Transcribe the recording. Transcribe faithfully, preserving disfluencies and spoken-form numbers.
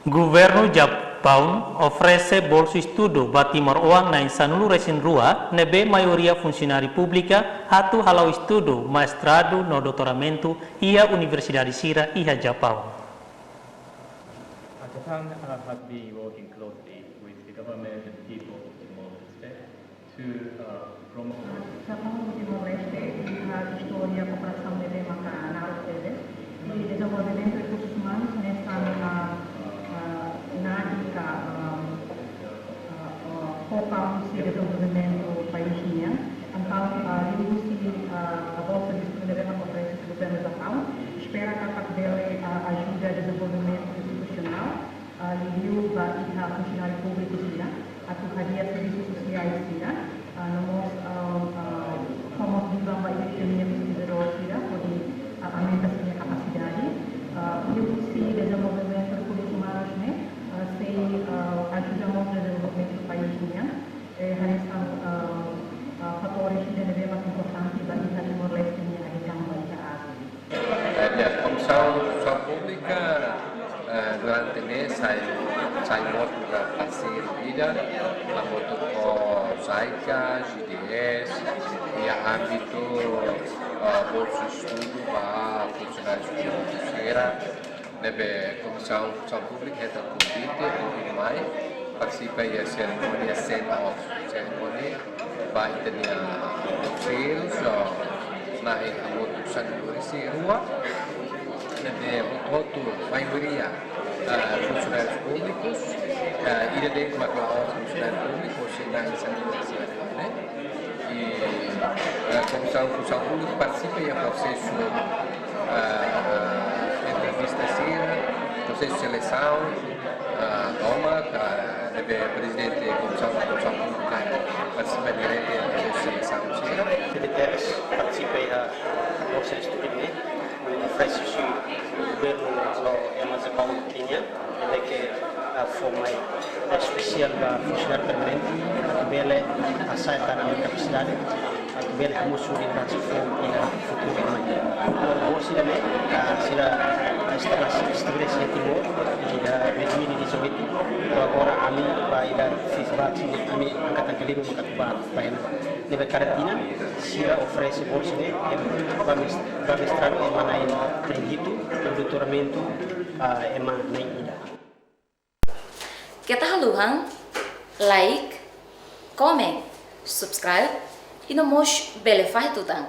Governu Japaun oferese bolsa estudu ba timoroan na'in sanulu-resin-rua ne'ebé maioria funsionáriu públiku atu hala'o estudu mestradu no doutoramentu iha universidade sira iha Japaun. Uh, Japan uh, has been working closely with the government and people of Timor-Leste to uh, promote. Japaun ho Timor-Leste iha istória kooperasaun ne'ebé maka naruk tebes. I dezenvolvimentu rekursus umanus hanesan, ah, ah, nadi ka, ah, ah, ah, foka husi dezenvolvimentu país nian. Entaun, ah, liuhusi, ah, bolsa de estudu ne'ebé maka oferese husi governu Japaun, espera katak bele, ah, ajuda dezenvolvimentu institusionál, ah, liuliu ba iha funsionáriu públiku sira atu hadi'a servisu sosiál sira, ah, no mós, ah, ah, promosaun ba iha ekonomia husi zero sira hodi, ah, aumenta sira-nia kapasidade, ah, liuhusi dezenvolvimentu rekursus umanus ne'e, ah, sei, ah, ajuda mós dezenvolvimentu país nian, eh, hanesan, ah, ah, fatores ida ne'ebé mak importante ba iha Timor-Leste nia adisaun ba iha ASEAN. Eh, Komisaun Funsaun Públika, eh, durante ne'e sai, sai hamutuk ho parseiru ida, hamutuk ho JICA, G D S, iha ámbitu, eh, bolsa estudu ba funsionáriu públiku sira, ne'ebé Komisaun Funsaun Públika hetan konvite, konvite mai, partisipa iha serimónia send off, serimónia ba ita-nia bolseiru, so, na'in hamutuk sanulu-resin-rua, ne'ebé hotu-hotu maioria, eh, funsionárius públikus, eh, ida de'it mak la'ós funsionáriu públiku, se na'in sanulu-resin-rua ne'e. I, eh, Komisaun Funsaun Públika partisipa iha prosesu, eh, entrevista sira, prosesu selesaun, ah, tomak, ah, ne'ebé Prezidente Komisaun Funsaun Públika partisipa direta iha prosesu selesaun sira. P D T S partisipa iha prosesu estudu ne'e, oferese husi governu no ema Japaun nian, ne'ebé ke, ah, fó mai espesiál ba funsionáriu permanente, atu bele hasa'e tan nia kapasidade, atu bele hamosu lideransa foun iha futuru mai. Bolsa ida-ne'e, ah, sira, ah, estabelese, estabelese iha Timor, iha dois mil e dezoito, agora ami ba ida fis bak sini, ami angkatan kelima mak atu ba, ba iha ne'ebá. Ne'ebé kada tinan, sira oferese bolsa ne'e, em, ba mes-, ba mestradu ema na'in, na'in hitu, ba doutoramentu, ah, ema na'in ida. Keta haluhan, like, comment, subscribe, i no mós bele fahe tutan.